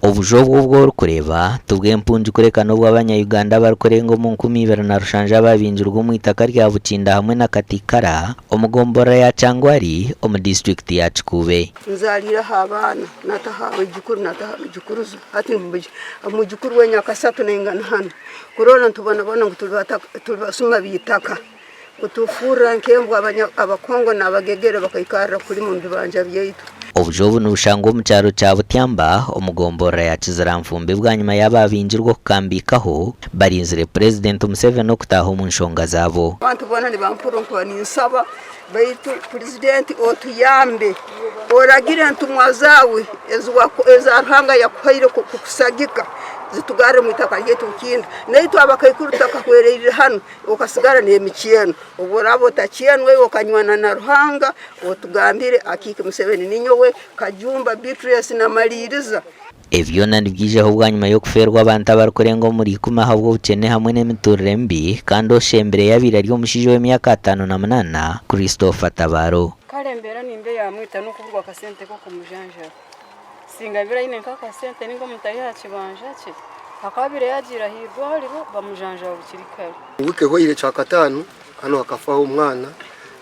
Obuju obu obu orikureeba tibw'empungi kureka n'obw'abanya-Uganda abarikurenga omu 2007 ababingirwe omu itaka rya Bukinda hamwe na Katikara omu gomborora ya Kyangwali omu disiturikiti ya Kikuube. Nzaariireho abaana nataho abaijukuru nataho abaijukuruzo hati omwijukuru we nyakasatu naingana hanu kurora nitubonabona ngu turi basuma b'eitaka kutufuurira nk'embwa abakongo n'abagegere bakaikarra kulima omu bibanja byaitu. Obuju obu nibushangwa omu kyaro kya Butyamba omu gomborora ya Kiziranfumbi bwanyima y'ababingirwe okukambiikaho barinzire Purezidenti Museveni okutaaha omu nshonga zaabo. Abantu boona nibampurira nkuba ninsaba baitu Purezidenti otuyambe oragire entumwa zaawe eza Ruhanga yakuhaire kukusagika zitugarre omu itaka ryaitu Bukinda. Naitwe abakaikuru tutakahwereirire hanu Okasigara n'emikyeno. Obu oraaba otakyenwe okanywana na Ruhanga, otugambire akiiki Museveni ninyowe Kajumba Beatrice namaliiriza. Ebi byona nibyijaho bwanyima y'okufeerwa abantu abarikurenga omuri ikumi ahabw'obukyene hamwe n'emiturire mibi kandi oshembire yabaire ari omushaija ow'emyaka 58, Christopher Tabaro. Kare embeera nimba eyamwita n'okuburwa akasente k'okumujanjaba. Singa abaire aine nk'akasente ninga omuntu ari aha kibanja kye, akaba abaire yaagiire aha irwariro bamujanjaba bukiri kare. Wiiki ehwaire kyakataano hanu hakafaho omwana,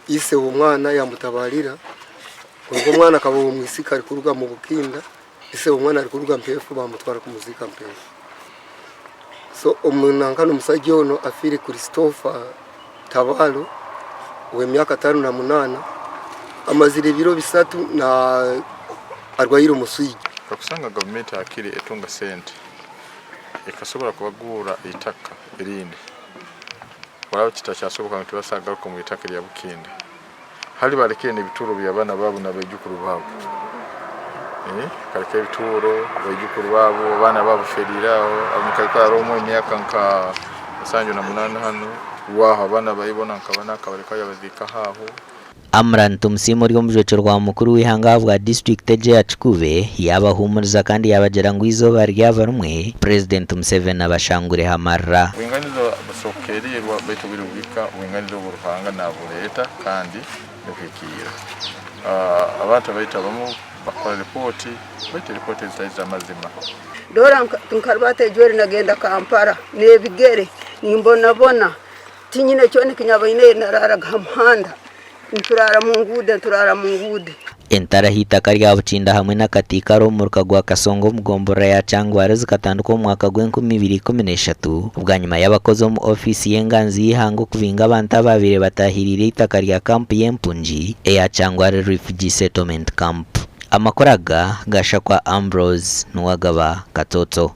ise w'omwana yamutabarira, kwonka omwana akaba ow'omwisiki arikuruga mu Bukinda, ise w'omwana arikuruga Mpeefu bamutwara kumuziika Mpeefu. So nankana omusaija onu afiire Christopher Tabaro ow'emyaka 58 amazire ebiro bisatu na arwaire omuswija. Kakusanga gavumenti hakiri etunga sente ekasobora kubagurra itaka erindi oraba kitakyasoboka ngu tibasobora kugaruka omu itaka erya Bukinda. Hali balekere n'ebituuro by'abaana baabo n'abaijukuru baabo. Bakaleka ebituuro, baijukuru baabo, abaana baabo baferiire aho, omukaikuru haroho omu emyaka nka 78 hanu, waaho abaana baye boona nkaba nakabalekaho yabaziikaho aho. Amran Tumusiime ori omujwekyerwa mukuru w'eihanga ahabwa disiturikiti egi eya Kikuube yaabahuumuriza kandi yaabagira ngu eizooba ryaba rimwe, Purezidenti Museveni abashangureho amarira. Obwinganiza busokeerirwa baitu obwire buhika obwinganiza obu Ruhanga nabureeta kandi nibuhikiirira. Abantu abaitu abamu bakora ripooti baitu eripooti ezitari z'amazima. Dora nkarubata ejweri nagenda Kampala n'ebigere nimbonabona tinyine kyona eki nyabaine naraaraga ha muhanda nituraara mu nguude nituraara mu nguude. Entaro aha itaka rya Bukinda hamwe n'Akatiikaro omu muruka gwa Kasongo omu gomborora ya Kyangwari zikatandika omu mwaka gw'enkumi ibiri ikumi n'eshatu bwanyima y'abakozi omu ofiisi y'enganzi y'eihanga okubinga abantu abaabaire bataahiriire eitaka rya kampu y'empungi eya Kyangwari Refugee Settlement Camp. Amakuru aga gashakwa Ambrose Nuwagaba Katsotso.